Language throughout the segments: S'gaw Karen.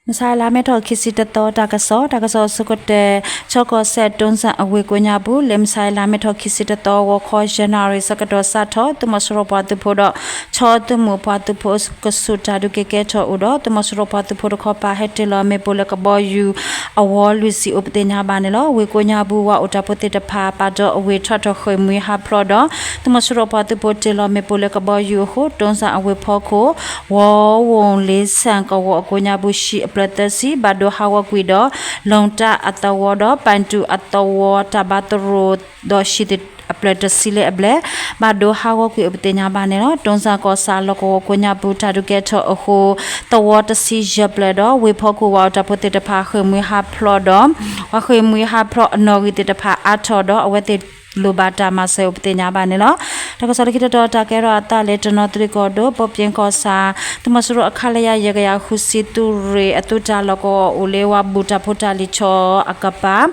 မုၢ်ဆါလါမ့ၤထီၣ်ခံဆံတသီ တၢ်ကစီၣ်, တၢ်ကစီၣ်အဆိကတၢၢ်, ချီကီၢ်စဲၣ် တိစၣ်အဝ့ၢ်ကိးညါပူၤ လၢမုၢ်ဆါလါမ့ၤထီၣ်ခံဆံတသီ ဂီၤခီယဲၢ်နၣ်ရံၣ်ဆၢကတီၢ် စးထီၣ် သုးမီၤစိရိၤပှၤသုးဖိဒီး ဆီသုးမုၢ်ပှၤသုးဖိ ကဆူးတၢ်ဒုးကဲကဲထီၣ်အိၣ်ဒီး သုးမီၤစိရိၤပှၤသုးဖိတခီပၤ ဟဲတ့ၢ်လီၤမ့ၣ်ပိၢ်လၢကဘီယူၤအဝီလွံၢ်ဆံအိၣ်ပသ့ၣ်ညါဘၣ်န့ၣ်လီၤ. ဝ့ၢ်ကိးညါပူၤ ဝၤအိၣ်တၢ်ဖိသ့ၣ်တဖၣ် ပာ်ဒီးအဝ့ၢ်ထီၣ်ထီၣ်ဃ့ၢ်မှံဟးဖျိးဒီး သုးမီၤစိရိၤပှၤသုးဖိတ့ၢ်လီၤမ့ၣ်ပိၢ်လၢကဘီယူၤအဃိ တိစၣ်အဝ့ၢ်ဖီခိၣ် ဝီဝိၣ်လ့ဆၣ်ကဝီၤအကိးညါပူၤ ဟံၣ်အဖျၢၣ်သၢဆံ ဘၣ်ဒိဟးဂီၤကွံာ်ဒီး လိၣ်တၢ်အသဝီဒီး ပၣ်တူၣ်အသဝီ တၢ်ဘါသရိာ်ဒီး ဟံၣ်အဖျၢၣ်တဆံလၢအဘျဲၣ် ဘၣ်ဒိဟးဂီၤကွံာ်အိၣ်ပသ့ၣ်ညါဘၣ်န့ၣ်လီၤ. တိစၣ်ကီၢ်ဆၣ်လီၢ်ကဝီၤကိးညါပူၤ တၢ်ဒုးကဲထီၣ်အဃိ သဝီတဆံယဲၢ်ဖျၢၣ်ဒီး ဝ့ၢ်ဖီခိၣ်ဝၤအိၣ်တၢ်ဖိသ့ၣ်တဖၣ် ဃ့ၢ်မှံဟးဖျိးဒီး ပှၤဃ့ၢ်မှံဟးဖျိးအနီၣ်ဂံၢ်သ့ၣ်တဖၣ်အါထီၣ်ဒီး အဝဲသ့ၣ်လိၣ်ဘၣ်တၢ်မၤစၢၤအိၣ်ပသ့ၣ်ညါဘၣ်န့ၣ်လီၤ. တၢ်ကစီၣ်လၢခံတတီၤ တၢ်ကဲထီၣ်အသးလၢတနီသရံၣ်ကီၢ်ဒိၣ် ဘိပၠ့ကီၢ်ဆၣ် သုးမီၤစိရိၤအ ခလရ ယဲၢ်ကယၤဃုဆံသုးရ့ၣ်အသုးတၢ်လီၢ်ကဝီၤအိၣ်လၢဝၤဘူၣ်တၢ်ဖိတၢ်လံၤဆီအကပၤ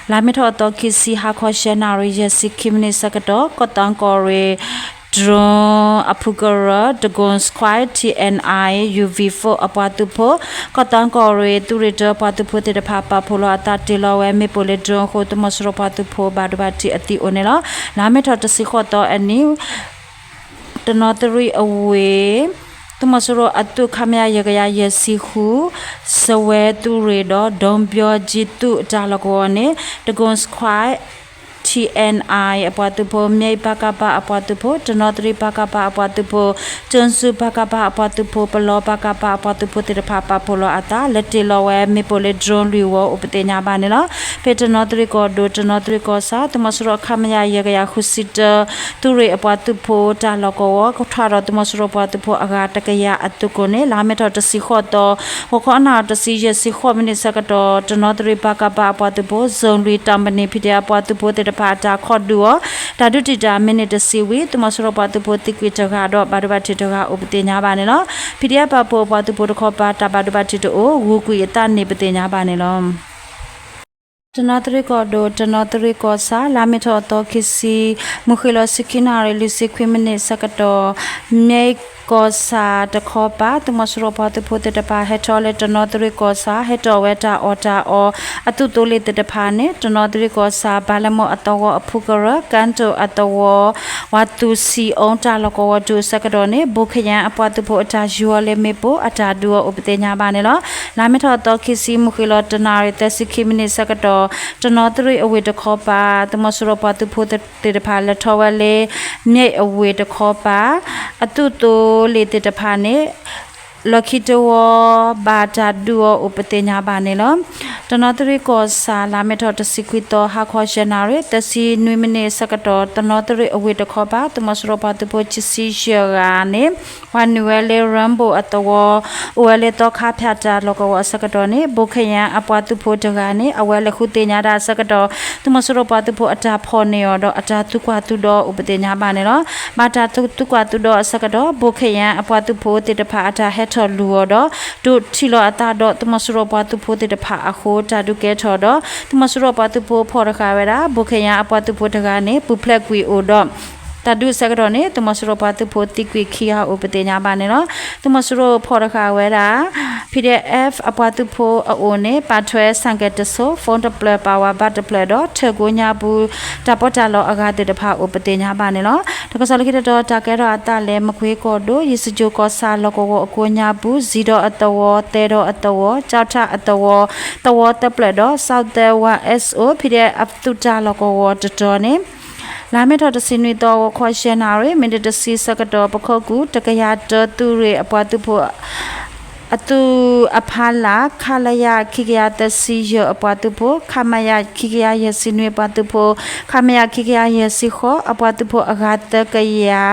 လါမ့ၤထီၣ်အသီခံဆံ ဟါခီယဲၢ်နၣ်ရံၣ်ယဲၢ်ဆံခံမံးနံးဆၢကတီၢ် ကီၢ်သၣ်ကီၢ်ရ့ၣ် drone အဖုကရၢ Dragon Squad TNI UV four အပှၤသုးဖိ ကီၢ်သၣ်ကီၢ်ရ့ၣ်သုးရ့ၣ်တၢပှၤသုးဖိသ့ၣ်တဖၣ် ပာ်ဖှိၣ်လီၤအသးတ့ၢ်လီၤဝဲမ့ၣ်ပိၢ်လၢ drone အဃိ သုးမီၤစိရိၤပှၤသုးဖိဘၣ်ဒိဘၣ်ထံးအသံအိၣ်န့ၣ်လီၤ. လါမ့ၤထီၣ်တဆံဃိးသီအနံၤ တနီသရံၣ်အဝ့ၢ် သုးမီၤစိရိၤအသုး ခမရ ယဲၢ်ကယၤယဲၢ်ဆံဃု စဝဲသုးရ့ၣ်ဒီး ဒိဘံကၠံသုးအတၢ်လီၢ်ကဝီၤန့ၣ် Dragon Squad TNI အပှၤသုးဖိ မ့ၢ် ပကဖ အပှၤသုးဖိ တနီသရံၣ် ပကဖ အပှၤသုးဖိ ကၠိစူ ပကဖ အပှၤသုးဖိ ပလီ ပကဖ အပှၤသုးဖိသ့ၣ်တဖၣ် ပာ်ဖှိၣ်လီၤအသး လၢတ့ၢ်လီၤဝဲမ့ၣ်ပိၢ်လၢ drone လွံၢ်ဝီအိၣ်ပသ့ၣ်ညါဘၣ်န့ၣ်လီၤ. ဖဲတနီသရံၣ်ကီၢ်ဒိၣ် တနီသရံၣ်ကီၢ်ဆၣ် သုးမီၤစိရိၤ ခမရ ယဲၢ်ကယၤဃုဆံတၢ သုးရ့ၣ်အပှၤသုးဖိတၢ်လီၢ်ကဝီၤ ကထွဲဒီးသုးမီၤစိရိၤပှၤသုးဖိအဂၤတကယၤအသုးကိၢ်န့ၣ် လါမ့ၤထီၣ်တဆံဃိးသီ ဂီၤခီနၣ်ရံၣ်တဆံယဲၢ်ဆံဃိးမံးနံးဆၢကတီၢ် တနီသရံၣ် ပကဖ အပှၤသုးဖိ zone လွံၢ် တၢ်မနံၤ PDF အပှၤသုးဖိသ့ၣ်တဖၣ်အတၢ်ခိးဒုးအီၤ တၢ်ဒုးတံာ်တာ်မံးနံးတဆံဝံၤ သုးမီၤစိရိၤပှၤသုးဖိသံကွံာ်တဂၤဒီး ဘၣ်ဒိဘၣ်ထံးတဂၤအိၣ်ပသ့ၣ်ညါဘၣ်န့ၣ်လီၤ. PDF ပာ်ဖှိၣ်အပှၤသုးဖိတခီပၤ တၢ်ဘၣ်ဒိဘၣ်ထံးတအိၣ် ဂုာ်ကွံာ်အသးန့ၣ်ပသ့ၣ်ညါဘၣ်န့ၣ်လီၤ. တနီသရံၣ်ကီၢ်ဒိၣ် တနီသရံၣ်ကီၢ်ဆၣ် လါမ့ၤထီၣ်အသီခံဆံ မုၢ်ဃ့ၢ်လီၤဆံခံနၣ်ရံၣ်လွံၢ်ဆံခွံမံးနံးဆၢကတီၢ် မ့ၢ်ကီၢ်ဆၣ်တခီပၤ သုးမီၤစိရိၤပှၤသုးဖိသ့ၣ်တဖၣ် ဟဲထီၣ်လၢတနီသရံၣ်ကီၢ်ဆၣ် ဟဲထီၣ်ဝဲတၢ်အီၣ်တၢ်အီ အသုးသိလ့ၣ်သ့ၣ်တဖၣ်န့ၣ် တနီသရံၣ်ကီၢ်ဆၣ် ဘၣ်လၢမိၢ်အသဝီအဖုကရၢ ကၣ်တိၣ်အသဝီ ဝၤသုးဆံၣ်အူတၢ်လီၢ်ကဝီၤတုၤအဆၢကတီၢ်န့ၣ် ဘိၣ်ခယၣ်အပှၤသုးဖိအတၢ်ယူၤအီၤလၢမ့ၣ်ပိၢ် အတၢ်ဒုးအီၤအိၣ်ပသ့ၣ်ညါဘၣ်န့ၣ်လီၤ. လါမ့ၤထီၣ်အသီခံဆံ မုၢ်ဃ့ၢ်လီၤတနၣ်ရံၣ်သၢဆံခံမံးနံးဆၢကတီၢ် တနီသရံၣ်အဝ့ၢ်တခီပၤ သုးမီၤစိရိၤပှၤသုးဖိသ့ၣ်တဖၣ် လဲၤထီၣ်ဝဲလၢ မ့ၣ်အဝ့ၢ်တခီပၤ အသုးသိလ့ၣ်သ့ၣ်တဖၣ်န့ၣ် လီၢ်ခံတဝီ ဘၣ်တၢ်ဒုးအီၤအိၣ်ပသ့ၣ်ညါဘၣ်န့ၣ်လီၤ. တနီသရံၣ်ကီၢ်ဆၣ် လါမ့ၤထီၣ်တဆံခွံသီ ဟါခီယဲၢ်နၣ်ရံၣ် သၢဆံနွံမံးနံးဆၢကတီၢ် တနီသရံၣ်အဝ့ၢ်တခီပၤ သုးမီၤစိရိၤပှၤသုးဖိခံဆံယဲၢ်ဂၤန့ၣ် ပှၤနုာ်ဝဲလၢ ရၣ်ဘိၣ်အသဝီ အိၣ်ဝဲလၢသီခါဖၠၣ်တၢ်လီၢ်ကဝီၤအဆၢကတီၢ်န့ၣ် ဘိၣ်ခယၣ်အပှၤသုးဖိတဂၤန့ၣ် အဝဲလဲၤဃုသ့ၣ်ညါတၢ်အဆၢကတီၢ် သုးမီၤစိရိၤပှၤသုးဖိအတၢ်ဖီၣ်န့ၢ်အီၤဒီး အတၢ်သံကွၢ်သံဒိးအိၣ်ပသ့ၣ်ညါဘၣ်န့ၣ်လီၤ. ဘၣ်တၢ်သံကွၢ်သံဒိးအဆၢကတီၢ် ဘိၣ်ခယၣ်အပှၤသုးဖိသ့ၣ်တဖၣ်အတၢ်ဟဲထီၣ်လူၤအီၤဒီး ဒုးထံၣ်လီၤအသးဒီး သုးမီၤစိရိၤပှၤသုးဖိသ့ၣ်တဖၣ်အဃိ တၢ်ဒုးကဲထီၣ်ဒီး သုးမီၤစိရိၤပှၤသုးဖိဖီၣ်တဃာ်ဝဲဒၣ် ဘိၣ်ခယၣ်အပှၤသုးဖိတဂၤန့ၣ် ပူၤဖျဲးကွံာ်အိၣ်ဒီး တၢ်ဒုးအဆၢကတီၢ်န့ၣ် သုးမီၤစိရိၤပှၤသုးဖိသံကွံာ်ခံဂၤအိၣ်ပသ့ၣ်ညါဘၣ်န့ၣ်လီၤ. သုးမီၤစိရိၤဖီၣ်တဃာ်ဝဲဒၣ် PDF အပှၤသုးဖိအအိၣ်န့ၣ် ပာ်ထွဲဆၣ်ကဲတစိ phone တဖျၢၣ် power bank တဖျၢၣ်ဒီး ထၢၣ်ကိးညါပူၤ တၢ်ပီးတၢ်လီအဂၤသ့ၣ်တဖၣ်အိၣ်ပသ့ၣ်ညါဘၣ်န့ၣ်လီၤ. တၢ်ကစီၣ်လၢခံတတီၤ တၢ်ကဲထီၣ်အသးလၢ မကွ့ကီၢ်ဒိၣ် ယ့ၣ်စကၠိၣ်ကီၢ်ဆၣ်လီၢ်ကဝီၤအကိးညါပူၤ စံးဒီးအသဝီ သဲဒီးအသဝီ ကၠီၣ်ထၣ်အသဝီ သဝီသၢဖျၢၣ်ဒီး Southern One S O PDF အသုးတၢ်လီၢ်ကဝီၤတတီၤန့ၣ် လါမ့ၤထီၣ်တဆံနွံသီ ဂီၤခီယဲၢ်နၣ်ရံၣ် မံးနံးတဆံဆၢကတီၢ် ပခိၣ်ကူၣ် တကယၤတၢသုးရ့ၣ်အပှၤသုးဖိ အသုးအဖီလာ် ခလရ ခံကယၤသၢဆံယဲၢ်အပှၤသုးဖိ ခမရ ခံကယၤယဲၢ်ဆံနွံအပှၤသုးဖိ ခမရ ခံကယၤယဲၢ်ဆံဃိးအပှၤသုးဖိအဂၤသၢကယၤ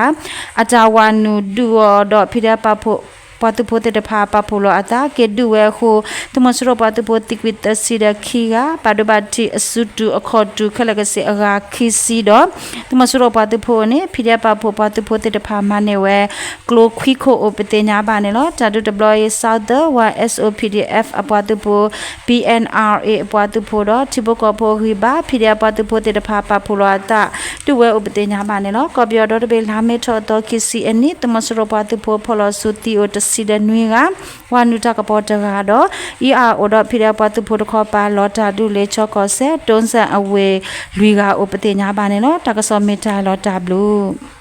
အတၢ်ဝၤနုာ်ဒုးအီၤဒီး PDF ပာ်ဖှိၣ် ပှၤသုးဖိသ့ၣ်တဖၣ်ပာ်ဖှိၣ်လီၤအသး က့ၤဒုးဝဲအဃိ သုးမီၤစိရိၤပှၤသုးဖိသံကွံာ်သၢဆံဒီးခံဂၤ ဘၣ်ဒိဘၣ်ထံးအစုတုၤအခီၣ်တုၤခဲလၢာ်ကစ့ၢ်အဂၤခံဆံဒီး သုးမီၤစိရိၤပှၤသုးဖိန့ၣ် PDF ပာ်ဖှိၣ်ပှၤသုးဖိသ့ၣ်တဖၣ်မၤန့ၢ်ဝဲ ကျိခွံခိၣ်အိၣ်ပသ့ၣ်ညါဘၣ်န့ၣ်လီၤ. တၢ်ဒုးတဘျီအံၤ Southern One S O PDF အပှၤသုးဖိ B N R A အပှၤသုးဖိဒီး ထံဖိကီၢ်ဖိဂံၢ်ဘါ PDF ပှၤသုးဖိသ့ၣ်တဖၣ်ပာ်ဖှိၣ်လီၤအသး ဒုးဝဲအိၣ်ပသ့ၣ်ညါဘၣ်န့ၣ်လီၤ. ကီၢ်ပယီၤဒီတဘ့ၣ် လါမ့ၤထီၣ်အသီခံဆံအနံၤ သုးမီၤစိရိၤပှၤသုးဖိဖီၣ်လီၤဆူသံအိၣ်တဆံ စံးဒၣ်နွံဂၤ, ဝၤနုာ်တၢ်ကပီၤတဂၤဒီး အံၤအအိၣ်ဒီး ဖံးဒဲး ပှၤသုးဖိတခီပၤ လီၤတၢ်ဒုးလၢ ချီကီၢ်စဲၣ် တိစၣ်အဝ့ၢ် လွံၢ်ဂၤအိၣ် ပသ့ၣ်ညါဘၣ်န့ၣ်လီၤ. တၢ်ကစီၣ်မ့ၢ်တၢ်လီၤတၢ်ဘျုး